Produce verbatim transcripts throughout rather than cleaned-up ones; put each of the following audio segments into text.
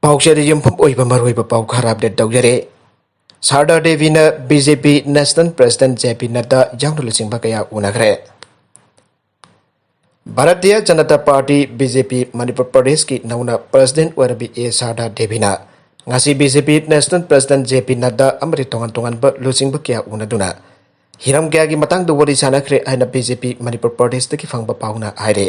ꯄꯥꯎꯆꯦꯗ ꯌꯨꯝꯐꯝ ꯑꯣꯏꯕ ꯃꯔꯨꯑꯣꯏꯕ ꯄꯥꯎ ꯈꯔ update ꯇꯧꯖꯔꯦ꯫ ꯁꯥꯔꯗꯥ ꯗꯦꯕꯤꯅ B J P national president J ꯄꯤ ꯅꯗ꯭ꯗꯥ ꯌꯥꯎꯅ ꯂꯨꯆꯤꯡꯕ ꯀꯌꯥ ꯎꯅꯈ꯭ꯔꯦ꯫ Bharatiya Janata party, B J ꯄꯤ, ꯃꯅꯤꯄꯨꯔ ꯄ꯭ꯔꯗꯦꯁꯀꯤ ꯅꯧꯅ ꯄ꯭ꯔꯦꯁꯤꯗꯦꯟꯠ ꯑꯣꯏꯔꯕꯤ ꯑꯦ ꯁꯥꯔꯗꯥ ꯗꯦꯕꯤꯅ ꯉꯁꯤ B J P national president J ꯄꯤ ꯅꯗ꯭ꯗꯥ ꯑꯃꯗꯤ ꯇꯣꯉꯥꯟ ꯇꯣꯉꯥꯟꯕ ꯂꯨꯆꯤꯡꯕ ꯀꯌꯥ ꯎꯅꯗꯨꯅ ꯍꯤꯔꯝ ꯀꯌꯥꯒꯤ ꯃꯇꯥꯡꯗ ꯋꯥꯔꯤ ꯁꯥꯅꯈ꯭ꯔꯦ ꯍꯥꯏꯅ ꯕꯤ ꯖꯦ ꯄꯤ ꯃꯅꯤꯄꯨꯔ ꯄ꯭ꯔꯗꯦꯁꯇꯒꯤ ꯐꯪꯕ ꯄꯥꯎꯅ ꯍꯥꯏꯔꯦ꯫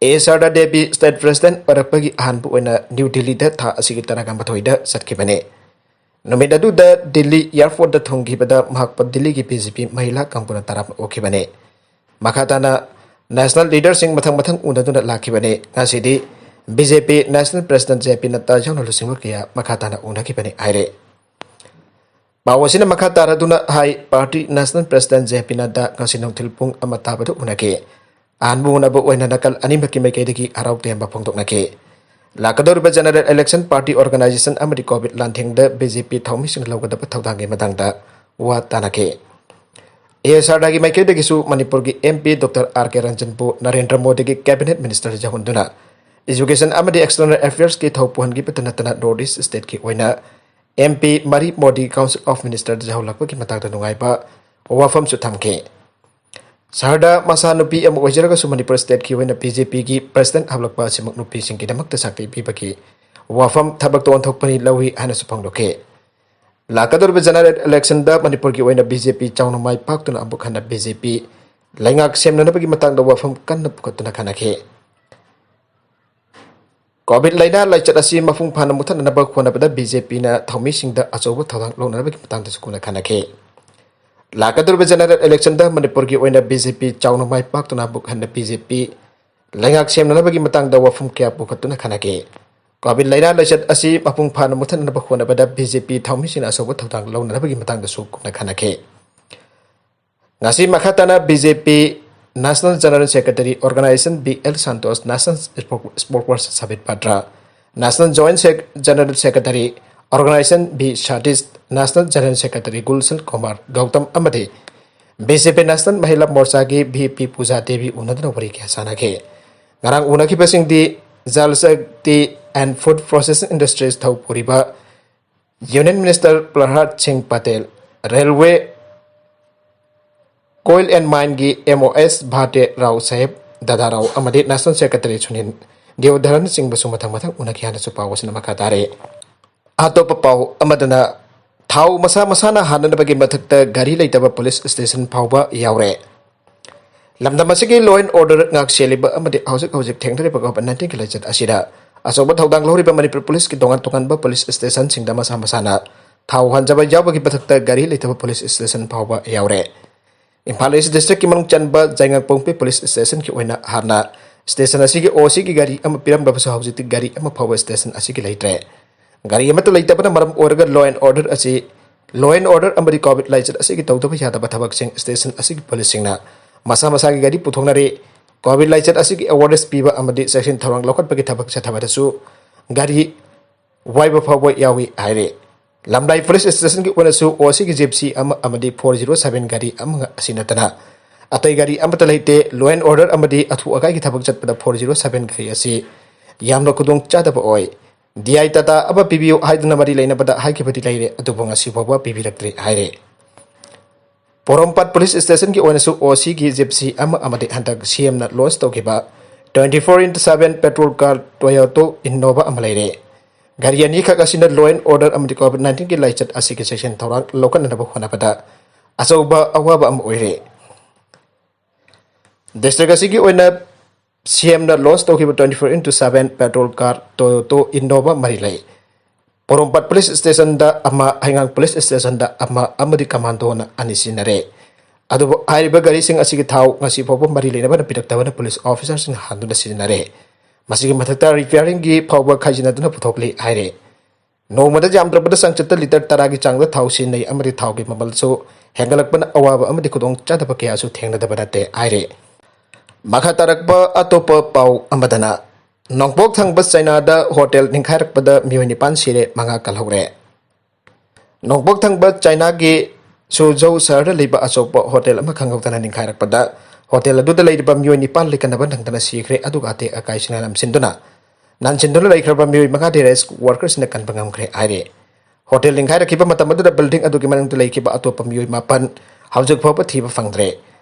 ꯑꯦ ꯁꯥꯔꯗꯥ ꯗꯦꯕꯤ ꯁ꯭ꯇꯦꯠ ꯄ꯭ꯔꯦꯁꯤꯗꯦꯟꯠ ꯑꯣꯏꯔꯛꯄꯒꯤ ꯑꯍꯥꯟꯕ ꯑꯣꯏꯅ ꯅ꯭ꯌꯨ ꯗꯤꯜꯂꯤꯗ ꯊꯥ ꯑꯁꯤꯒꯤ ꯇꯔꯥꯒ ꯃꯥꯊꯣꯏꯗ ꯆꯠꯈꯤꯕꯅꯤ꯫ ꯅꯨꯃꯤꯠ ꯑꯗꯨꯗ ꯗꯤꯜꯂꯤ ꯑꯦꯌꯔꯄꯣꯔꯠꯇ ꯊꯨꯡꯈꯤꯕꯗ ꯃꯍꯥꯛꯄꯨ ꯗꯤꯜꯂꯤꯒꯤ ꯕꯤ ꯖꯦ ꯄꯤ ꯃꯍꯤꯂꯥ ꯀꯥꯡꯕꯨꯅ ꯇꯔꯥꯝꯅ ꯑꯣꯛꯈꯤꯕꯅꯤ꯫ ꯃꯈꯥ ꯇꯥꯅ ꯅꯦꯁꯅꯦꯜ ꯂꯤꯗꯔꯁꯤꯡ ꯃꯊꯪ ꯃꯊꯪ ꯎꯅꯗꯨꯅ ꯂꯥꯛꯈꯤꯕꯅꯤ꯫ ꯉꯁꯤꯗꯤ B J P national president J ꯄꯤ ꯅꯗ꯭ꯗꯥ ꯌꯥꯎꯅ ꯂꯨꯆꯤꯡꯕ ꯀꯌꯥ ꯃꯈꯥ ꯇꯥꯅ ꯎꯅꯈꯤꯕꯅꯤ ꯍꯥꯏꯔꯦ꯫ ꯄꯥꯎ ꯑꯁꯤꯅ ꯃꯈꯥ ꯇꯥꯔꯗꯨꯅ ꯍꯥꯏ, ꯄꯥꯔꯇꯤ ꯅꯦꯁꯅꯦꯜ ꯄ꯭ꯔꯦꯁꯤꯗꯦꯟꯠ ꯖꯦ ꯄꯤ ꯅꯗ꯭ꯗꯥ ꯉꯁꯤ ꯅꯨꯡꯊꯤꯜ ꯄꯨꯡ ꯑꯃ ꯇꯥꯕꯗ ꯎꯅꯈꯤ꯫ ꯑꯍꯥꯟꯕ ꯎꯅꯕ ꯑꯣꯏꯅ ꯅꯥꯀꯜ ꯑꯅꯤꯃꯛꯀꯤ ꯃꯥꯏꯀꯩꯗꯒꯤ ꯍꯔꯥꯎ ꯇꯌꯥꯝꯕ ꯐꯣꯡꯗꯣꯛꯅꯈꯤ꯫ ꯂꯥꯛꯀꯗꯧꯔꯤꯕ ꯖꯦꯅꯔꯦꯜ ꯏꯂꯦꯛꯁꯟ, ꯄꯥꯔꯇꯤ ꯑꯣꯔꯒꯅꯥꯏꯖꯦꯁꯟ ꯑꯃꯗꯤ ꯀꯣꯚꯤꯗ ꯂꯥꯟꯊꯦꯡꯗ ꯕꯤ ꯖꯦ ꯄꯤ ꯊꯧꯃꯤꯁꯤꯡꯅ ꯂꯧꯒꯗꯕ ꯊꯧꯗꯥꯡꯒꯤ ꯃꯇꯥꯡꯗ ꯋꯥ ꯇꯥꯅꯈꯤ꯫ ꯑꯦ ꯁꯥꯔꯗꯥꯒꯤ ꯃꯥꯏꯀꯩꯗꯒꯤꯁꯨ ꯃꯅꯤꯄꯨꯔꯒꯤ ꯑꯦꯝ ꯄꯤ ꯗꯣꯛꯇꯔ ꯑꯥꯔ ꯀꯦ ꯔꯟꯖꯟꯕꯨ ꯅꯔꯦꯟꯗ꯭ꯔ ꯃꯣꯗꯤꯒꯤ ꯀꯦꯕꯤꯅꯦꯠ ꯃꯤꯅꯤꯁꯇꯔ ꯌꯥꯎꯍꯟꯗꯨꯅ ꯏꯖꯨꯀꯦꯁꯟ ꯑꯃꯗꯤ ꯑꯦꯛꯁꯇꯔꯅꯦꯜ ꯑꯦꯐꯤꯌꯔꯁꯀꯤ ꯊꯧ ꯄꯨꯍꯟꯈꯤꯕꯇ ꯅꯠꯇꯅ ꯅꯣꯔꯠ ꯏꯁ꯭ꯠ ꯁ꯭ꯇꯦꯠꯀꯤ ꯑꯣꯏꯅ ꯑꯦꯝ ꯄꯤ ꯃꯔꯤ ꯃꯣꯗꯤ ꯀꯥꯎꯟꯁꯤꯜ ꯑꯣꯐ ꯃꯤꯅꯤꯁꯇꯔꯗ ꯌꯥꯎꯍꯜꯂꯛꯄꯒꯤ ꯃꯇꯥꯡꯗ ꯅꯨꯡꯉꯥꯏꯕ ꯋꯥꯐꯝꯁꯨ ꯊꯝꯈꯤ꯫ ꯁꯥꯔꯗꯥ ꯃꯆꯥꯅꯨꯄꯤ ꯑꯃ ꯑꯣꯏꯖꯔꯒꯁꯨ ꯃꯅꯤꯄꯨꯔ ꯁ꯭ꯇꯦꯠꯀꯤ ꯑꯣꯏꯅ ꯕꯤ ꯖꯦ ꯄꯤꯒꯤ ꯄ꯭ꯔꯦꯁꯤꯗꯦꯟꯠ ꯍꯥꯞꯂꯛꯄ ꯑꯁꯤꯃꯛ ꯅꯨꯄꯤꯁꯤꯡꯒꯤꯗꯃꯛꯇ ꯁꯛꯇꯤ ꯄꯤꯕꯒꯤ ꯋꯥꯐꯝ ꯊꯕꯛꯇ ꯑꯣꯟꯊꯣꯛꯄꯅꯤ ꯂꯧꯏ ꯍꯥꯏꯅꯁꯨ ꯐꯣꯡꯗꯣꯛꯈꯤ꯫ ꯂꯥꯛꯀꯗꯧꯔꯤꯕ ꯖꯦꯅꯔꯦꯜ ꯏꯂꯦꯛꯁꯟꯗ ꯃꯅꯤꯄꯨꯔꯒꯤ ꯑꯣꯏꯅ ꯕꯤ ꯖꯦ ꯄꯤ ꯆꯥꯎꯅ ꯃꯥꯏ ꯄꯥꯛꯇꯨꯅ ꯑꯃꯨꯛ ꯍꯟꯅ ꯕꯤ ꯖꯦ ꯄꯤ ꯂꯩꯉꯥꯛ ꯁꯦꯝꯅꯅꯕꯒꯤ ꯃꯇꯥꯡꯗ ꯋꯥꯐꯝ ꯀꯟꯅ ꯄꯨꯈꯠꯇꯨꯅ ꯈꯟꯅꯈꯤ꯫ ꯀꯣꯚꯤꯗ ꯂꯥꯏꯅꯥ ꯂꯥꯏꯆꯠ ꯑꯁꯤ ꯃꯄꯨꯡ ꯐꯥꯅ ꯃꯨꯊꯠꯅꯅꯕ ꯍꯣꯠꯅꯕꯗ ꯕꯤ ꯖꯦ ꯄꯤꯅ ꯊꯧꯃꯤꯁꯤꯡꯗ ꯑꯆꯧꯕ ꯊꯧꯗꯥꯡ ꯂꯧꯅꯅꯕꯒꯤ ꯃꯇꯥꯡꯗꯁꯨ ꯀꯨꯞꯅ ꯈꯟꯅꯈꯤ꯫ ꯂꯥꯛꯀꯗꯧꯔꯤꯕ ꯖꯦꯅꯔꯦꯜ ꯏꯂꯦꯛꯁꯟꯗ ꯃꯅꯤꯄꯨꯔꯒꯤ ꯑꯣꯏꯅ ꯕꯤ ꯖꯦ ꯄꯤ ꯆꯥꯎꯅ ꯃꯥꯏ ꯄꯥꯛꯇꯨꯅ ꯑꯃꯨꯛ ꯍꯟꯅ ꯕꯤ ꯖꯦ ꯄꯤ ꯂꯩꯉꯥꯛ ꯁꯦꯝꯅꯅꯕꯒꯤ ꯃꯇꯥꯡꯗ ꯋꯥꯐꯝ ꯀꯌꯥ ꯄꯨꯈꯠꯇꯨꯅ ꯈꯟꯅꯈꯤ꯫ ꯀꯣꯚꯤꯗ ꯂꯥꯏꯅꯥ ꯂꯥꯏꯆꯠ ꯑꯁꯤ ꯃꯄꯨꯡ ꯐꯥꯅ ꯃꯨꯊꯠꯅꯅꯕ ꯍꯣꯠꯅꯕꯗ ꯕꯤ ꯖꯦ ꯄꯤ ꯊꯧꯃꯤꯁꯤꯡꯅ ꯑꯆꯧꯕ ꯊꯧꯗꯥꯡ ꯂꯧꯅꯅꯕꯒꯤ ꯃꯇꯥꯡꯗꯁꯨ ꯀꯨꯞꯅ ꯈꯟꯅꯈꯤ꯫ ꯉꯁꯤ ꯃꯈꯥ ꯇꯥꯅ B J P national general secretary organisation B L Santosh, national spoke-, spokesperson Sambit Patra, national joint sec-, general secretary organisation B Satish, national general secretary Gulshan Kumar Gautam ꯑꯃꯗꯤ B J P national Mahila ꯃꯣꯔꯆꯥꯒꯤ ꯚꯤ ꯄꯤ ꯄꯨꯖꯥ ꯗꯦꯕꯤ ꯎꯅꯗꯨꯅ ꯋꯥꯔꯤ ꯀꯌꯥ ꯁꯥꯟꯅꯈꯤ꯫ ꯉꯔꯥꯡ ꯎꯅꯈꯤꯕꯁꯤꯡꯗꯤ ꯖꯜ ꯁꯛꯇꯤ and Food Processing Industries ꯊꯧ ꯄꯨꯔꯤꯕ Union Minister Prahlad Singh Patel, Railway, Coal and Mine ꯒꯤ M O S Bhate Rao Saheb, Dada Rao ꯑꯃꯗꯤ National Secretary Sunil Deodharanꯆꯤꯡꯕꯁꯨ ꯃꯊꯪ ꯃꯊꯪ ꯎꯅꯈꯤ ꯍꯥꯏꯅꯁꯨ ꯄꯥꯎ ꯑꯁꯤꯅ ꯃꯈꯥ ꯇꯥꯔꯦ꯫ ꯑꯇꯣꯞꯄ ꯄꯥꯎ ꯑꯃꯗꯅ, ꯊꯥꯎ ꯃꯁꯥ ꯃꯁꯥꯅ ꯍꯥꯟꯅꯅꯕꯒꯤ ꯃꯊꯛꯇ ꯒꯥꯔꯤ ꯂꯩꯇꯕ police station ꯐꯥꯎꯕ ꯌꯥꯎꯔꯦ꯫ ꯂꯝꯗꯝ ꯑꯁꯤꯒꯤ law and order ꯉꯥꯛ ꯁꯦꯜꯂꯤꯕ ꯑꯃꯗꯤ ꯍꯧꯖꯤꯛ ꯍꯧꯖꯤꯛ ꯊꯦꯡꯅꯔꯤꯕ COVID nineteen ꯒꯤ ꯂꯥꯏꯆꯠ ꯑꯁꯤꯗ ꯑꯆꯧꯕ ꯊꯧꯗꯥꯡ ꯂꯧꯔꯤꯕ ꯃꯅꯤꯄꯨꯔ police ꯀꯤ ꯇꯣꯉꯥꯟ ꯇꯣꯉꯥꯟꯕ police station ꯁꯤꯡꯗ ꯃꯁꯥ ꯃꯁꯥꯅ ꯊꯥꯎ ꯍꯥꯟꯖꯕ ꯌꯥꯎꯕꯒꯤ ꯃꯊꯛꯇ ꯒꯥꯔꯤ ꯂꯩꯇꯕ police station ꯐꯥꯎꯕ ꯌꯥꯎꯔꯦ꯫ ꯏꯝꯐꯥꯜ East district ꯀꯤ ꯃꯅꯨꯡ ꯆꯟꯕ ꯖꯥꯏꯉꯥꯡꯄꯣꯡꯄꯤ police station ꯒꯤ ꯑꯣꯏꯅ ꯍꯥꯟꯅ station ꯑꯁꯤꯒꯤ O C ꯒꯤ ꯒꯥꯔꯤ ꯑꯃ ꯄꯤꯔꯝꯂꯕꯁꯨ ꯍꯧꯖꯤꯛꯇꯤ ꯒꯥꯔꯤ ꯑꯃ ꯐꯥꯎꯕ station ꯑꯁꯤꯒꯤ ꯂꯩꯇ꯭ꯔꯦ꯫ ꯒꯥꯔꯤ ꯑꯃꯠꯇ ꯂꯩꯇꯕꯅ ꯃꯔꯝ ꯑꯣꯏꯔꯒ law and order ꯑꯁꯤ, law and order ꯑꯃꯗꯤ COVID ꯂꯥꯏꯆꯠ ꯑꯁꯤꯒꯤ ꯇꯧꯗꯕ ꯌꯥꯗꯕ ꯊꯕꯛꯁꯤꯡ station ꯑꯁꯤꯒꯤ police ꯁꯤꯡꯅ ꯃꯁꯥ ꯃꯁꯥꯒꯤ ꯒꯥꯔꯤ ꯄꯨꯊꯣꯛꯅꯔꯤ꯫ COVID ꯂꯥꯏꯆꯠ ꯑꯁꯤꯒꯤ awareness ꯄꯤꯕ ꯑꯃꯗꯤ ꯆꯦꯛꯁꯤꯟ ꯊꯧꯔꯥꯡ ꯂꯧꯈꯠꯄꯒꯤ ꯊꯕꯛ ꯆꯠꯊꯕꯗꯁꯨ ꯒꯥꯔꯤ ꯋꯥꯏꯕ ꯐꯥꯎꯕ ꯌꯥꯎꯏ ꯍꯥꯏꯔꯤ꯫ ꯂꯝꯂꯥꯏ police station ꯒꯤ ꯑꯣꯏꯅꯁꯨ O C ꯒꯤ Gypsy ꯑꯃ ꯑꯃꯗꯤ four zero seven ꯒꯥꯔꯤ ꯑꯃ ꯑꯁꯤ ꯅꯠꯇꯅ ꯑꯇꯩ ꯒꯥꯔꯤ ꯑꯃꯠꯇ ꯂꯩꯇꯦ꯫ Law and order ꯑꯃꯗꯤ ꯑꯊꯨ ꯑꯀꯥꯏꯒꯤ ꯊꯕꯛ ꯆꯠꯄꯗ four zero seven ꯒꯥꯔꯤ ꯑꯁꯤ ꯌꯥꯝꯅ ꯈꯨꯗꯣꯡ ꯆꯥꯗꯕ ꯑꯣꯏ꯫ D I Tata ꯑꯃ ꯄꯤꯕꯤꯌꯨ ꯍꯥꯏꯗꯨꯅ ꯃꯔꯤ ꯂꯩꯅꯕꯗ ꯍꯥꯏꯈꯤꯕꯗꯤ ꯂꯩꯔꯦ, ꯑꯗꯨꯕꯨ ꯉꯁꯤ ꯐꯥꯎꯕ ꯄꯤꯕꯤꯔꯛꯇ꯭ꯔꯤ ꯍꯥꯏꯔꯦ꯫ ꯄꯣꯔꯣꯝꯄꯥꯠ police station ꯒꯤ ꯑꯣꯏꯅꯁꯨ O C ꯒꯤ Gypsy ꯑꯃ ꯑꯃꯗꯤ ꯍꯟꯗꯛ C M ꯅ launch ꯇꯧꯈꯤꯕ twenty four into seven patrol car Toyota Innova ꯑꯃ ꯂꯩꯔꯦ꯫ ꯒꯥꯔꯤ ꯑꯅꯤꯈꯛ ꯑꯁꯤꯅ law and order ꯑꯃꯗꯤ COVID nineteen ꯒꯤ ꯂꯥꯏꯆꯠ ꯑꯁꯤꯒꯤ ꯆꯦꯛꯁꯤꯟ ꯊꯧꯔꯥꯡ ꯂꯧꯈꯠꯅꯅꯕ ꯍꯣꯠꯅꯕꯗ ꯑꯆꯧꯕ ꯑꯋꯥꯕ ꯑꯃ ꯑꯣꯏꯔꯦ꯫ District ꯑꯁꯤꯒꯤ ꯑꯣꯏꯅ C M ꯅ launch ꯇꯧꯈꯤꯕ twenty four into seven patrol car Toyota Innova ꯃꯔꯤ ꯂꯩ꯫ ꯄꯣꯔꯣꯝꯄꯥꯠ police station ꯗ ꯑꯃ, ꯍꯩꯉꯥꯡ police station ꯗ ꯑꯃ ꯑꯃꯗꯤ commando ꯅ ꯑꯅꯤ ꯁꯤꯖꯤꯟꯅꯔꯦ꯫ ꯑꯗꯨꯕꯨ ꯍꯥꯏꯔꯤꯕ ꯒꯥꯔꯤꯁꯤꯡ ꯑꯁꯤꯒꯤ ꯊꯥꯎ ꯉꯁꯤ ꯐꯥꯎꯕ ꯃꯔꯤ ꯂꯩꯅꯕꯅ ꯄꯤꯔꯛꯇꯕꯅ police officer ꯁꯤꯡꯅ ꯍꯥꯟꯗꯨꯅ ꯁꯤꯖꯤꯟꯅꯔꯦ꯫ ꯃꯁꯤꯒꯤ ꯃꯊꯛꯇ repairing ꯒꯤ ꯐꯥꯎꯕ ꯈꯥꯏꯖꯤꯟꯅꯗꯨꯅ ꯄꯨꯊꯣꯛꯂꯤ ꯍꯥꯏꯔꯦ꯫ ꯅꯣꯡꯃꯗ ꯌꯥꯝꯗ꯭ꯔꯕꯗ ꯆꯥꯡꯆꯠꯇ litre ꯇꯔꯥꯒꯤ ꯆꯥꯡꯗ ꯊꯥꯎ ꯁꯤꯖꯤꯟꯅꯩ ꯑꯃꯗꯤ ꯊꯥꯎꯒꯤ ꯃꯃꯜꯁꯨ ꯍꯦꯟꯒꯠꯂꯛꯄꯅ ꯑꯋꯥꯕ ꯑꯃꯗꯤ ꯈꯨꯗꯣꯡꯆꯥꯗꯕ ꯀꯌꯥꯁꯨ ꯊꯦꯡꯅꯗꯕ ꯅꯠꯇꯦ ꯍꯥꯏꯔꯤ꯫ ꯃꯈꯥ ꯇꯥꯔꯛꯄ ꯑꯇꯣꯞꯄ ꯄꯥꯎ ꯑꯃꯗꯅ, ꯅꯣꯡꯄꯣꯛ ꯊꯪꯕ ꯆꯥꯏꯅꯥꯗ hotel ꯅꯤꯡꯈꯥꯏꯔꯛꯄꯗ ꯃꯤꯑꯣꯏ ꯅꯤꯄꯥꯟ ꯁꯤꯔꯦ, ꯃꯉꯥ ꯀꯜꯍꯧꯔꯦ꯫ ꯅꯣꯡꯄꯣꯛ ꯊꯪꯕ ꯆꯥꯏꯅꯥꯒꯤ ꯁꯨꯖꯧ ꯁꯍꯔꯗ ꯂꯩꯕ ꯑꯆꯧꯕ hotel ꯑꯃ ꯈꯪꯍꯧꯗꯅ ꯅꯤꯡꯈꯥꯏꯔꯛꯄꯗ hotel ꯑꯗꯨꯗ ꯂꯩꯔꯤꯕ ꯃꯤꯑꯣꯏ ꯅꯤꯄꯥꯟ ꯂꯩꯀꯟꯅꯕ ꯅꯪꯗꯅ ꯁꯤꯈ꯭ꯔꯦ, ꯑꯗꯨꯒ ꯑꯇꯦꯛ ꯑꯀꯥꯏꯁꯤꯡꯅ ꯅꯝꯁꯤꯟꯗꯨꯅ ꯅꯟꯁꯤꯟꯗꯨꯅ ꯂꯩꯈ꯭ꯔꯕ ꯃꯤꯑꯣꯏ ꯃꯉꯥꯗꯤ ꯔꯦꯁꯀ꯭ꯌꯨ ꯋꯥꯔꯀꯔꯁꯤꯡꯅ ꯀꯟꯕ ꯉꯝꯈ꯭ꯔꯦ ꯍꯥꯏꯔꯦ꯫ ꯍꯣꯇꯦꯜ ꯅꯤꯡꯈꯥꯏꯔꯛꯈꯤꯕ ꯃꯇꯝ ꯑꯗꯨꯗ ꯕꯤꯜꯗꯤꯡ ꯑꯗꯨꯒꯤ ꯃꯅꯨꯡꯗ ꯂꯩꯈꯤꯕ ꯑꯇꯣꯞꯄ ꯃꯤꯑꯣꯏ ꯃꯥꯄꯟ ꯍꯧꯖꯤꯛ ꯐꯥꯎꯕ ꯊꯤꯕ ꯐꯪꯗ꯭ꯔꯦ꯫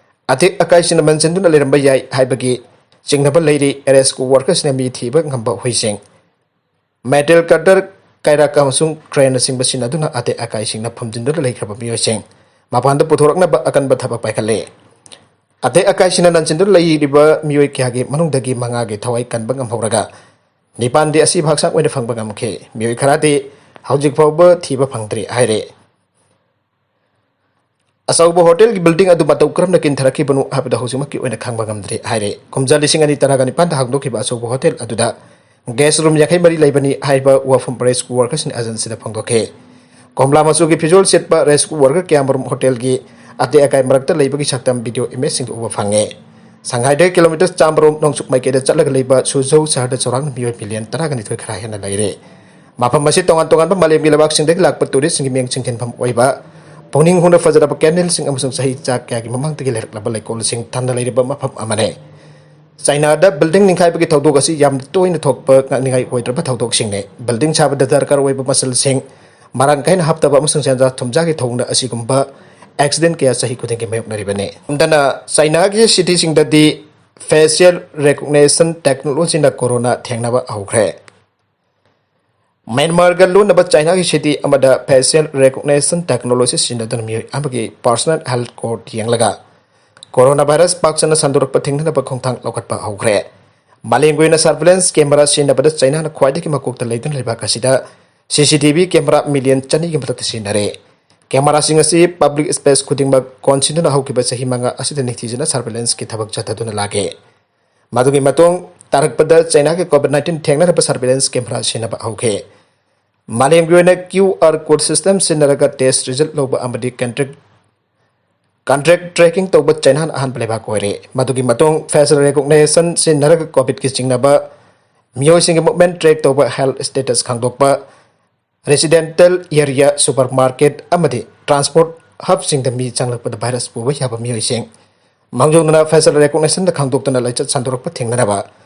ꯑꯇꯦꯛ ꯑꯀꯥꯏꯁꯤꯡꯅ ꯃꯟꯁꯤꯟꯗꯨꯅ ꯂꯩꯔꯝꯕ ꯌꯥꯏ ꯍꯥꯏꯕꯒꯤ ꯆꯤꯡꯅꯕ ꯂꯩꯔꯤ꯫ ꯔꯦꯁꯀ꯭ꯌꯨ ꯋꯥꯔꯀꯔꯁꯤꯡꯅ ꯃꯤ ꯊꯤꯕ ꯉꯝꯕ ꯍꯨꯏꯁꯤꯡ, ꯃꯦꯇꯦꯜ ꯀꯇꯔ, ꯀꯩꯔꯥꯛ ꯑꯃꯁꯨꯡ ꯀ꯭ꯔꯦꯟꯅꯆꯤꯡꯕ ꯁꯤꯖꯤꯟꯅꯗꯨꯅ ꯑꯇꯦꯛ ꯑꯀꯥꯏꯁꯤꯡꯅ ꯐꯨꯝꯖꯤꯟꯗꯨꯅ ꯂꯩꯈ꯭ꯔꯕ ꯃꯤꯑꯣꯏꯁꯤꯡ ꯃꯄꯥꯟꯗ ꯄꯨꯊꯣꯔꯛꯅꯕ ꯑꯀꯟꯕ ꯊꯕꯛ ꯄꯥꯏꯈꯠꯂꯤ꯫ ꯑꯇꯦꯛ ꯑꯀꯥꯏꯁꯤꯡꯅ ꯅꯟꯁꯤꯟꯗꯨꯅ ꯂꯩꯔꯤꯕ ꯃꯤꯑꯣꯏ ꯀꯌꯥꯒꯤ ꯃꯅꯨꯡꯗꯒꯤ ꯃꯉꯥꯒꯤ ꯊꯋꯥꯏ ꯀꯟꯕ ꯉꯝꯍꯧꯔꯒ, ꯅꯤꯄꯥꯟꯗꯤ ꯑꯁꯤꯕ ꯍꯛꯆꯥꯡ ꯑꯣꯏꯅ ꯐꯪꯕ ꯉꯝꯈꯤ꯫ ꯃꯤꯑꯣꯏ ꯈꯔꯗꯤ ꯍꯧꯖꯤꯛ ꯐꯥꯎꯕ ꯊꯤꯕ ꯐꯪꯗ꯭ꯔꯤ ꯍꯥꯏꯔꯦ꯫ ꯑꯆꯧꯕ ꯍꯣꯇꯦꯜꯒꯤ ꯕꯤꯜꯗꯤꯡ ꯑꯗꯨ ꯃꯇꯧ ꯀꯔꯝꯅ ꯀꯤꯟꯊꯔꯛꯈꯤꯕꯅꯣ ꯍꯥꯏꯕꯗꯨ ꯍꯧꯖꯤꯛꯃꯛꯀꯤ ꯑꯣꯏꯅ ꯈꯪꯕ ꯉꯝꯗ꯭ꯔꯤ ꯍꯥꯏꯔꯦ꯫ ꯀꯨꯝꯖꯥ ꯂꯤꯁꯤꯡ ꯑꯅꯤ ꯇꯔꯥꯒ ꯅꯤꯄꯥꯟꯗ ꯍꯥꯡꯗꯣꯛꯈꯤꯕ ꯑꯆꯧꯕ ꯍꯣꯇꯦꯜ ꯑꯗꯨꯗ ꯒꯦꯁ ꯔꯨꯝ ꯌꯥꯡꯈꯩ ꯃꯔꯤ ꯂꯩꯕꯅꯤ ꯍꯥꯏꯕ ꯋꯥꯐꯝ ꯔꯦꯁꯀ꯭ꯌꯨ ꯋꯥꯔꯀꯔꯁꯤꯡꯅ ꯑꯦꯖꯦꯟꯁꯤꯗ ꯐꯣꯡꯗꯣꯛꯈꯤ꯫ ꯀꯣꯝꯂꯥ ꯃꯆꯨꯒꯤ ꯐꯤꯖꯣꯜ ꯁꯦꯠꯄ ꯔꯦꯁꯀ꯭ꯌꯨ ꯋꯥꯔꯀꯔ ꯀꯌꯥꯃꯔꯨꯝ ꯍꯣꯇꯦꯜꯒꯤ ꯑꯇꯦꯛ ꯑꯀꯥꯏ ꯃꯔꯛꯇ ꯂꯩꯕꯒꯤ ꯁꯛꯇꯝ ꯚꯤꯗꯤꯑꯣ ꯏꯃꯦꯖꯁꯤꯡꯗ ꯎꯕ ꯐꯪꯉꯦ꯫ ꯁꯪꯍꯥꯏꯗꯒꯤ ꯀꯤꯂꯣꯃꯤꯇꯔ ꯆꯥꯃꯔꯣꯝ ꯅꯣꯡꯆꯨꯞ ꯃꯥꯏꯀꯩꯗ ꯆꯠꯂꯒ ꯂꯩꯕ ꯁꯨꯖꯧ ꯁꯍꯔꯗ ꯆꯥꯎꯔꯥꯛꯅ ꯃꯤꯑꯣꯏ ꯃꯤꯂꯤꯌꯟ ꯇꯔꯥꯒ ꯅꯤꯊꯣꯏ ꯈꯔ ꯍꯦꯟꯅ ꯂꯩꯔꯦ꯫ ꯃꯐꯝ ꯑꯁꯤ ꯇꯣꯉꯥꯟ ꯇꯣꯉꯥꯟꯕ ꯃꯥꯂꯦꯝꯒꯤ ꯂꯩꯕꯥꯛꯁꯤꯡꯗꯒꯤ ꯂꯥꯛꯄ ꯇꯨꯔꯤꯁꯁꯤꯡꯒꯤ ꯃꯤꯠꯌꯦꯡ ꯆꯤꯡꯁꯤꯟꯐꯝ ꯑꯣꯏꯕ, ꯄꯨꯛꯅꯤꯡ ꯍꯨꯅ ꯐꯖꯔꯕ ꯀꯦꯟꯗꯜꯁꯤꯡ ꯑꯃꯁꯨꯡ ꯆꯍꯤ ꯆꯥ ꯀꯌꯥꯒꯤ ꯃꯃꯥꯡꯗꯒꯤ ꯂꯩꯔꯛꯂꯕ ꯂꯩꯀꯣꯜꯁꯤꯡ ꯊꯟꯅ ꯂꯩꯔꯤꯕ ꯃꯐꯝ ꯑꯃꯅꯤ꯫ ꯆꯥꯏꯅꯥꯗ ꯕꯤꯜꯗꯤꯡ ꯅꯤꯡꯈꯥꯏꯕꯒꯤ ꯊꯧꯗꯣꯛ ꯑꯁꯤ ꯌꯥꯝꯅ ꯇꯣꯏꯅ ꯊꯣꯛꯄ ꯉꯛꯅꯤꯡꯉꯥꯏ ꯑꯣꯏꯗ꯭ꯔꯕ ꯊꯧꯗꯣꯛꯁꯤꯡꯅꯤ꯫ ꯕꯤꯜꯗꯤꯡ ꯁꯥꯕꯗ ꯗꯔꯀꯥꯔ ꯑꯣꯏꯕ ꯃꯆꯜꯁꯤꯡ ꯃꯔꯥꯡ ꯀꯥꯏꯅ ꯍꯥꯞꯇꯕ ꯑꯃꯁꯨꯡ ꯁꯦꯟꯖꯥ ꯊꯨꯝꯖꯥꯒꯤ ꯊꯧꯑꯣꯡꯅ ꯑꯁꯤꯒꯨꯝꯕ ꯑꯦꯛꯁꯤꯗꯦꯟ ꯀꯌꯥ ꯆꯍꯤ ꯈꯨꯗꯤꯡꯒꯤ ꯃꯥꯌꯣꯛꯅꯔꯤꯕꯅꯤ꯫ ꯑꯃꯗꯅ ꯆꯥꯏꯅꯥꯒꯤ ꯁꯤꯇꯤꯁꯤꯡꯗꯗꯤ ꯐꯦꯁꯤꯌꯦꯜ ꯔꯦꯀꯣꯒꯅꯤꯁꯟ ꯇꯦꯛꯅꯣꯂꯣꯖꯤꯅ ꯀꯣꯔꯣꯅꯥ ꯊꯦꯡꯅꯕ ꯍꯧꯈ꯭ꯔꯦ꯫ ꯃ꯭ꯌꯥꯟꯃꯥꯔꯒ ꯂꯣꯟꯅꯕ ꯆꯥꯏꯅꯥꯒꯤ ꯁꯤꯇꯤ ꯑꯃꯗ ꯐꯦꯁꯤꯌꯦꯜ ꯔꯦꯀꯣꯒꯅꯤꯁꯟ ꯇꯦꯛꯅꯣꯂꯣꯖꯤ ꯁꯤꯖꯤꯟꯅꯗꯨꯅ ꯃꯤꯑꯣꯏ ꯑꯃꯒꯤ ꯄꯔꯁꯣꯅꯦꯜ ꯍꯦꯜꯊ ꯀꯣꯗ ꯌꯦꯡꯂꯒ ꯀꯣꯔꯣꯅꯥ ꯚꯥꯏꯔꯁ ꯄꯥꯛ ꯁꯟꯅ ꯁꯟꯗꯣꯔꯛꯄ ꯊꯤꯡꯅꯅꯕ ꯈꯣꯡꯊꯥꯡ ꯂꯧꯈꯠꯄ ꯍꯧꯈ꯭ꯔꯦ꯫ ꯃꯥꯂꯦꯝꯒꯤ ꯑꯣꯏꯅ ꯁꯔꯚꯤꯂꯦꯟꯁ ꯀꯦꯃꯦꯔꯥ ꯁꯤꯖꯤꯟꯅꯕꯗ ꯆꯥꯏꯅꯥꯅ ꯈ꯭ꯋꯥꯏꯗꯒꯤ ꯃꯀꯣꯛꯇ ꯂꯩꯗꯨꯅ ꯂꯩꯕꯥꯛ ꯑꯁꯤꯗ C C T V camera million ꯆꯅꯤꯒꯤ ꯃꯊꯛꯇ ꯁꯤꯖꯤꯟꯅꯔꯦ꯫ ꯀꯦꯃꯦꯔꯥꯁꯤꯡ ꯑꯁꯤ ꯄꯕ꯭ꯂꯤꯛ ꯁ꯭ꯄꯦꯁ ꯈꯨꯗꯤꯡꯃꯛ ꯀꯣꯟꯁꯤꯟꯗꯨꯅ ꯍꯧꯈꯤꯕ ꯆꯍꯤ ꯃꯉꯥ ꯑꯁꯤꯗ ꯅꯤꯡꯊꯤꯖꯅ ꯁꯔꯚꯤꯂꯦꯟꯁꯀꯤ ꯊꯕꯛ ꯆꯠꯊꯗꯨꯅ ꯂꯥꯛꯂꯦ꯫ ꯃꯗꯨꯒꯤ ꯃꯇꯨꯡ ꯇꯥꯔꯛꯄꯗ ꯆꯥꯏꯅꯥꯒꯤ ꯀꯣꯚꯤꯗ ꯅꯥꯏꯟꯇꯤꯟ ꯊꯦꯡꯅꯅꯕ ꯁꯔꯚꯤꯂꯦꯟꯁ ꯀꯦꯃꯦꯔꯥ ꯁꯤꯖꯤꯟꯅꯕ ꯍꯧꯈꯤ꯫ ꯃꯥꯂꯦꯝꯒꯤ ꯑꯣꯏꯅ ꯀ꯭ꯌꯨ ꯑꯥꯔ ꯀꯣꯗ ꯁꯤꯁꯇꯦꯝ ꯁꯤꯖꯤꯟꯅꯔꯒ ꯇꯦꯁ ꯔꯤꯖꯜꯠ ꯂꯧꯕ ꯑꯃꯗꯤ ꯀꯟꯇꯦꯛ ꯀꯟꯇꯦꯛ ꯇ꯭ꯔꯦꯀꯤꯡ ꯇꯧꯕ ꯆꯥꯏꯅꯥꯅ ꯑꯍꯥꯟꯕ ꯂꯩꯕꯥꯛ ꯑꯣꯏꯔꯦ꯫ ꯃꯗꯨꯒꯤ ꯃꯇꯨꯡ ꯐꯦꯁꯤꯌꯦꯜ ꯔꯦꯀꯣꯒꯅꯤꯁꯟ ꯁꯤꯖꯤꯟꯅꯔꯒ ꯀꯣꯚꯤꯗꯀꯤ ꯆꯤꯡꯅꯕ ꯃꯤꯑꯣꯏꯁꯤꯡꯒꯤ ꯃꯨꯚꯃꯦꯟꯠ ꯇ꯭ꯔꯦꯛ ꯇꯧꯕ, ꯍꯦꯜꯊ ꯁ꯭ꯇꯦꯇꯁ ꯈꯪꯗꯣꯛꯄ, ꯔꯦꯁꯤꯗꯦꯟꯇꯦꯜ ꯑꯦꯔꯤꯌꯥ, ꯁꯨꯄꯔꯃꯥꯔꯀꯦꯠ ꯑꯃꯗꯤ ꯇ꯭ꯔꯥꯟꯁꯄꯣꯔꯠ ꯍꯕꯁꯤꯡꯗ ꯃꯤ ꯆꯪꯂꯛꯄꯗ ꯚꯥꯏꯔꯁ ꯄꯨꯕ ꯌꯥꯕ ꯃꯤꯑꯣꯏꯁꯤꯡ ꯃꯥꯡꯖꯧꯅꯅ ꯐꯦꯁꯤꯌꯦꯜ ꯔꯦꯀꯣꯒꯅꯤꯁꯟꯗ ꯈꯪꯗꯣꯛꯇꯨꯅ ꯂꯥꯏꯆꯠ ꯁꯟꯗꯣꯔꯛꯄ ꯊꯤꯡꯅꯅꯕ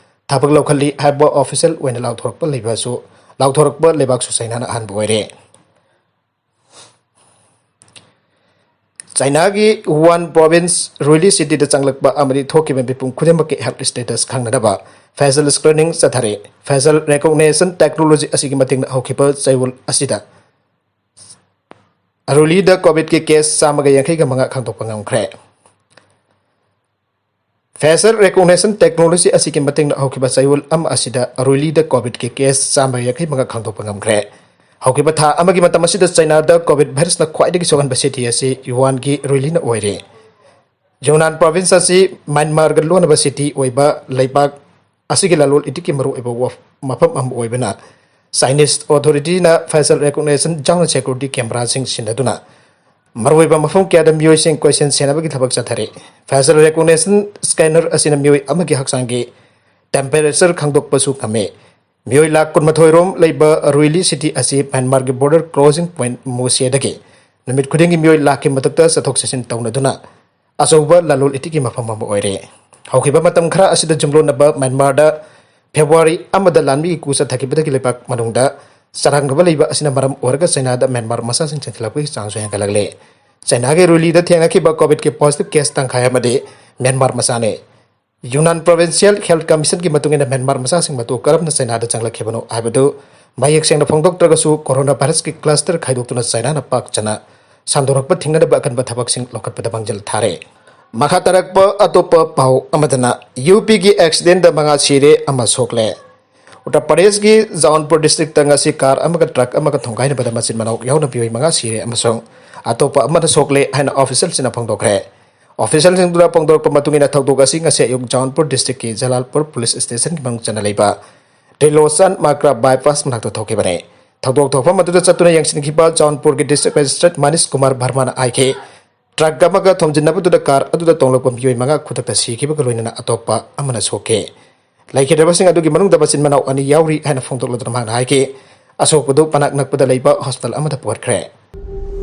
ꯊꯕꯛ ꯂꯧꯈꯠꯂꯤ ꯍꯥꯏꯕ ꯑꯣꯐꯤꯁꯤꯌꯦꯜ ꯑꯣꯏꯅ ꯂꯥꯎꯊꯣꯔꯛꯄ ꯂꯩꯕꯁꯨ, ꯂꯥꯎꯊꯣꯔꯛꯄ ꯂꯩꯕꯥꯛꯁꯨ ꯆꯩꯅꯥꯅ ꯑꯍꯥꯟꯕ ꯑꯣꯏꯔꯦ꯫ ꯆꯩꯅꯥꯒꯤ ꯋꯨꯍꯥꯟ ꯄ꯭ꯔꯣꯚꯤꯟꯁ ꯔꯨꯏꯂꯤ ꯁꯤꯇꯤꯗ ꯆꯪꯂꯛꯄ ꯑꯃꯗꯤ ꯊꯣꯛꯈꯤꯕ ꯃꯤꯄꯨꯝ ꯈꯨꯗꯤꯡꯃꯛꯀꯤ ꯍꯦꯜꯊ ꯁ꯭ꯇꯦꯇꯁ ꯈꯪꯅꯅꯕ ꯐꯦꯁꯤꯌꯦꯜ ꯁ꯭ꯀ꯭ꯔꯤꯅꯤꯡ ꯆꯠꯊꯔꯦ꯫ ꯐꯦꯁꯤꯌꯦꯜ ꯔꯦꯀꯣꯒꯅꯤꯁꯟ ꯇꯦꯛꯅꯣꯂꯣꯖꯤ ꯑꯁꯤꯒꯤ ꯃꯇꯦꯡꯅ ꯍꯧꯈꯤꯕ ꯆꯌꯣꯜ ꯑꯁꯤꯗ ꯔꯨꯏꯂꯤꯗ ꯀꯣꯚꯤꯗꯀꯤ ꯀꯦꯁ ꯆꯥꯝꯃꯒ ꯌꯥꯡꯈꯩꯒ ꯃꯉꯥ ꯈꯪꯗꯣꯛꯄ ꯉꯝꯈ꯭ꯔꯦ꯫ ꯐꯦꯁꯤꯌꯦꯜ ꯔꯦꯀꯣꯒꯅꯤꯁꯟ ꯇꯦꯛꯅꯣꯂꯣꯖꯤ ꯑꯁꯤꯒꯤ ꯃꯇꯦꯡꯅ ꯍꯧꯈꯤꯕ ꯆꯌꯣꯜ ꯑꯃ ꯑꯁꯤꯗ ꯔꯨꯏꯂꯤꯗ ꯀꯣꯚꯤꯗꯀꯤ ꯀꯦꯁ ꯆꯥꯝꯃ ꯌꯥꯡꯈꯩ ꯃꯉꯥ ꯈꯪꯗꯣꯛꯄ ꯉꯝꯈ꯭ꯔꯦ꯫ ꯍꯧꯈꯤꯕ ꯊꯥ ꯑꯃꯒꯤ ꯃꯇꯝ ꯑꯁꯤꯗ ꯆꯩꯅꯥꯗ ꯀꯣꯚꯤꯗ ꯚꯥꯏꯔꯁꯅ ꯈ꯭ꯋꯥꯏꯗꯒꯤ ꯁꯣꯛꯍꯟꯕ ꯁꯤꯇꯤ ꯑꯁꯤ ꯌꯨꯍꯥꯟꯒꯤ ꯔꯨꯏꯂꯤꯅ ꯑꯣꯏꯔꯦ꯫ ꯌꯨꯅꯥꯟ ꯄ꯭ꯔꯣꯚꯤꯟꯁ ꯑꯁꯤ ꯃ꯭ꯌꯥꯟꯃꯥꯔꯒ ꯂꯣꯟꯅꯕ ꯁꯤꯇꯤ ꯑꯣꯏꯕ ꯂꯩꯕꯥꯛ ꯑꯁꯤꯒꯤ ꯂꯂꯣꯟ ꯏꯇꯤꯛꯀꯤ ꯃꯔꯨꯑꯣꯏꯕ ꯋꯥꯐ-, ꯃꯐꯝ ꯑꯃ ꯑꯣꯏꯕꯅ, ꯆꯥꯏꯅꯤꯁ ꯑꯣꯊꯣꯔꯤꯇꯤꯅ ꯐꯦꯁꯤꯌꯦꯜ ꯔꯦꯀꯣꯒꯅꯤꯁꯟ ꯌꯥꯎꯅ ꯁꯦꯀ꯭ꯌꯨꯔꯤꯇꯤ ꯀꯦꯃꯦꯔꯥꯁꯤꯡ ꯁꯤꯟꯅꯗꯨꯅ ꯃꯔꯨꯑꯣꯏꯕ ꯃꯐꯝ ꯀꯌꯥꯗ ꯃꯤꯑꯣꯏꯁꯤꯡ ꯀꯣꯏꯁꯦꯟ ꯁꯦꯟꯅꯕꯒꯤ ꯊꯕꯛ ꯆꯠꯊꯔꯤ꯫ ꯐꯦꯁꯤꯌꯦꯜ ꯔꯦꯀꯣꯒꯅꯤꯁꯟ ꯁ꯭ꯀꯦꯅꯔ ꯑꯁꯤꯅ ꯃꯤꯑꯣꯏ ꯑꯃꯒꯤ ꯍꯛꯆꯥꯡꯒꯤ ꯇꯦꯝꯄꯦꯔꯦꯆꯔ ꯈꯪꯗꯣꯛꯄꯁꯨ ꯉꯝꯃꯤ꯫ ꯃꯤꯑꯣꯏ ꯂꯥꯈ ꯀꯨꯟꯃꯥꯊꯣꯏ ꯔꯣꯝ ꯂꯩꯕ ꯔꯨꯏꯂꯤ ꯁꯤꯇꯤ ꯑꯁꯤ ꯃ꯭ꯌꯥꯟꯃꯥꯔꯒꯤ ꯕꯣꯔꯗꯔ ꯀ꯭ꯔꯣꯁꯤꯡ ꯄꯣꯏꯟꯠ ꯃꯨꯁꯦꯗꯒꯤ ꯅꯨꯃꯤꯠ ꯈꯨꯗꯤꯡꯒꯤ ꯃꯤꯑꯣꯏ ꯂꯥꯈꯀꯤ ꯃꯊꯛꯇ ꯆꯠꯊꯣꯛ ꯆꯠꯁꯤꯟ ꯇꯧꯅꯗꯨꯅ ꯑꯆꯧꯕ ꯂꯂꯣꯟ ꯏꯇꯤꯛꯀꯤ ꯃꯐꯝ ꯑꯃ ꯑꯣꯏꯔꯦ꯫ ꯍꯧꯈꯤꯕ ꯃꯇꯝ ꯈꯔ ꯑꯁꯤꯗ ꯌꯨꯝꯂꯣꯟꯅꯕ ꯃ꯭ꯌꯥꯟꯃꯥꯔꯗ ꯐꯦꯕ꯭ꯔꯨꯋꯥꯔꯤ ꯑꯃꯗ ꯂꯥꯟꯃꯤꯒꯤ ꯀꯨ ꯆꯠꯊꯈꯤꯕꯗꯒꯤ ꯂꯩꯕꯥꯛ ꯃꯅꯨꯡꯗ ꯆꯔꯥꯡꯅꯕ ꯂꯩꯕ ꯑꯁꯤꯅ ꯃꯔꯝ ꯑꯣꯏꯔꯒ ꯆꯩꯅꯥꯗ ꯃ꯭ꯌꯥꯟꯃꯥꯔ ꯃꯆꯥꯁꯤꯡ ꯆꯪꯁꯤꯜꯂꯛꯄꯒꯤ ꯆꯥꯡꯁꯨ ꯍꯦꯟꯒꯠꯂꯛꯂꯦ꯫ ꯆꯩꯅꯥꯒꯤ ꯔꯨꯏꯂꯤꯗ ꯊꯦꯡꯅꯈꯤꯕ ꯀꯣꯚꯤꯗꯀꯤ ꯄꯣꯖꯤꯇꯤꯚ ꯀꯦꯁ ꯇꯪꯈꯥꯏ ꯑꯃꯗꯤ ꯃ꯭ꯌꯥꯟꯃꯥꯔ ꯃꯆꯥꯅꯤ꯫ ꯌꯨꯅꯥꯟ ꯄ꯭ꯔꯣꯚꯤꯟꯁꯤꯌꯦꯜ ꯍꯦꯜꯊ ꯀꯃꯤꯁꯟꯒꯤ ꯃꯇꯨꯡ ꯏꯟꯅ ꯃ꯭ꯌꯥꯟꯃꯥꯔ ꯃꯆꯥꯁꯤꯡ ꯃꯇꯧ ꯀꯔꯝꯅ ꯆꯩꯅꯥꯗ ꯆꯪꯂꯛꯈꯤꯕꯅꯣ ꯍꯥꯏꯕꯗꯨ ꯃꯌꯦꯛ ꯁꯦꯡꯅ ꯐꯣꯡꯗꯣꯛꯇ꯭ꯔꯒꯁꯨ ꯀꯣꯔꯣꯅꯥ ꯚꯥꯏꯔꯁꯀꯤ ꯀ꯭ꯂꯁꯇꯔ ꯈꯥꯏꯗꯣꯛꯇꯨꯅ ꯆꯩꯅꯥꯅ ꯄꯥꯛ ꯆꯟꯅ ꯁꯟꯗꯣꯔꯛꯄ ꯊꯤꯡꯅꯅꯕ ꯑꯀꯟꯕ ꯊꯕꯛꯁꯤꯡ ꯂꯧꯈꯠꯄꯗ ꯃꯥꯡꯖꯤꯜ ꯊꯥꯔꯦ꯫ ꯃꯈꯥ ꯇꯥꯔꯛꯄ ꯑꯇꯣꯞꯄ ꯄꯥꯎ ꯑꯃꯗꯅ ꯌꯨ ꯄꯤꯒꯤ ꯑꯦꯛꯁꯤꯗꯦꯟꯗ ꯃꯉꯥ ꯁꯤꯔꯦ ꯑꯃ ꯁꯣꯛꯂꯦ꯫ ꯎꯠꯇꯔ ꯄ꯭ꯔꯗꯦꯁꯀꯤ ꯖꯧꯟꯄꯨꯔ ꯗꯤꯁꯇ꯭ꯔꯤꯛꯇ ꯉꯁꯤ ꯀꯥꯔ ꯑꯃꯒ ꯇ꯭ꯔꯛ ꯑꯃꯒ ꯊꯣꯡꯒꯥꯏꯅꯕꯗ ꯃꯆꯤꯟ ꯃꯅꯥꯎ ꯌꯥꯎꯅ ꯃꯤꯑꯣꯏ ꯃꯉꯥ ꯁꯤꯔꯦ ꯑꯃꯁꯨꯡ ꯑꯇꯣꯞꯄ ꯑꯃꯅ ꯁꯣꯛꯂꯦ ꯍꯥꯏꯅ ꯑꯣꯐꯤꯁꯤꯌꯦꯜꯁꯤꯡꯅ ꯐꯣꯡꯗꯣꯛꯈ꯭ꯔꯦ꯫ ꯑꯣꯐꯤꯁꯤꯌꯦꯜꯁꯤꯡꯗꯨꯅ ꯐꯣꯡꯗꯣꯔꯛꯄ ꯃꯇꯨꯡ ꯏꯟꯅ ꯊꯧꯗꯣꯛ ꯑꯁꯤ ꯉꯁꯤ ꯑꯌꯨꯛ ꯖꯧꯟꯄꯨꯔ ꯗꯤꯁꯇ꯭ꯔꯤꯛꯀꯤ ꯖꯂꯥꯜꯄꯨꯔ ꯄꯨꯂꯤꯁ ꯁ꯭ꯇꯦꯁꯟꯒꯤ ꯃꯅꯨꯡ ꯆꯟꯅ ꯂꯩꯕ ꯇ꯭ꯔꯤꯂꯣꯆꯟ ꯃꯥꯀ꯭ꯔꯥ ꯕꯥꯏꯄꯥꯁ ꯃꯅꯥꯛꯇ ꯊꯣꯛꯈꯤꯕꯅꯤ꯫ ꯊꯧꯗꯣꯛ ꯊꯣꯛꯐꯝ ꯑꯗꯨꯗ ꯆꯠꯇꯨꯅ ꯌꯦꯡꯁꯤꯟꯈꯤꯕ ꯖꯧꯟꯄꯨꯔꯒꯤ ꯗꯤꯁꯇ꯭ꯔꯤꯛ ꯃꯦꯖꯤꯁꯇ꯭ꯔꯦꯠ ꯃꯅꯤꯁ ꯀꯨꯃꯥꯔ ꯚꯔꯃꯥꯅ ꯍꯥꯏꯈꯤ, ꯇ꯭ꯔꯛ ꯑꯃꯒ ꯊꯣꯝꯖꯤꯟꯅꯕꯗꯨꯗ ꯀꯥꯔ ꯑꯗꯨꯗ ꯇꯣꯡꯂꯛꯄ ꯃꯤꯑꯣꯏ ꯃꯉꯥ ꯈꯨꯗꯛꯇ ꯁꯤꯈꯤꯕꯒ ꯂꯣꯏꯅꯅ ꯑꯇꯣꯞꯄ ꯑꯃꯅ ꯁꯣꯛꯈꯤ꯫ ꯂꯩꯈꯤꯗ꯭ꯔꯕꯁꯤꯡ ꯑꯗꯨꯒꯤ ꯃꯅꯨꯡꯗ ꯃꯆꯤꯟ ꯃꯅꯥꯎ ꯑꯅꯤ ꯌꯥꯎꯔꯤ ꯍꯥꯏꯅ ꯐꯣꯡꯗꯣꯛꯂꯗꯨꯅ ꯃꯍꯥꯛꯅ ꯍꯥꯏꯈꯤ, ꯑꯁꯣꯛꯄꯗꯨ ꯃꯅꯥꯛ ꯅꯛꯄꯗ ꯂꯩꯕ ꯍꯣꯁꯄꯤꯇꯥꯜ ꯑꯃꯗ ꯄꯨꯈꯠꯈ꯭ꯔꯦ꯫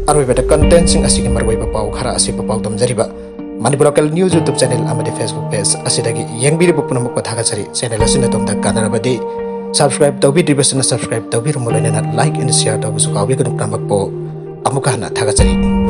ꯑꯔꯣꯏꯕꯗ ꯀꯟꯇꯦꯟꯁꯤꯡ ꯑꯁꯤꯒꯤ ꯃꯔꯨꯑꯣꯏꯕ ꯄꯥꯎ ꯈꯔ ꯑꯁꯤ ꯄꯥꯎ ꯇꯝꯖꯔꯤꯕ Manipur Local News YouTube channel ꯑꯃꯗꯤ Facebook page ꯑꯁꯤꯗꯒꯤ ꯌꯦꯡꯕꯤꯔꯤꯕ ꯄꯨꯝꯅꯃꯛꯄꯨ ꯊꯥꯒꯠꯆꯔꯤ꯫ Channel ꯑꯁꯤꯅ ꯑꯗꯣꯝꯗ ꯀꯥꯟꯅꯔꯕꯗꯤ subscribe ꯇꯧꯕꯤꯗ꯭ꯔꯤꯕꯁꯤꯅ subscribe ꯇꯧꯕꯤꯔꯝꯃꯨ, ꯂꯣꯏꯅꯅ like and share ꯇꯧꯕꯁꯨ ꯀꯥꯎꯕꯤꯒꯅꯨ꯫ ꯄꯨꯝꯅꯃꯛꯄꯨ ꯑꯃꯨꯛꯀ ꯍꯟꯅ ꯊꯥꯒꯠꯆꯔꯤ꯫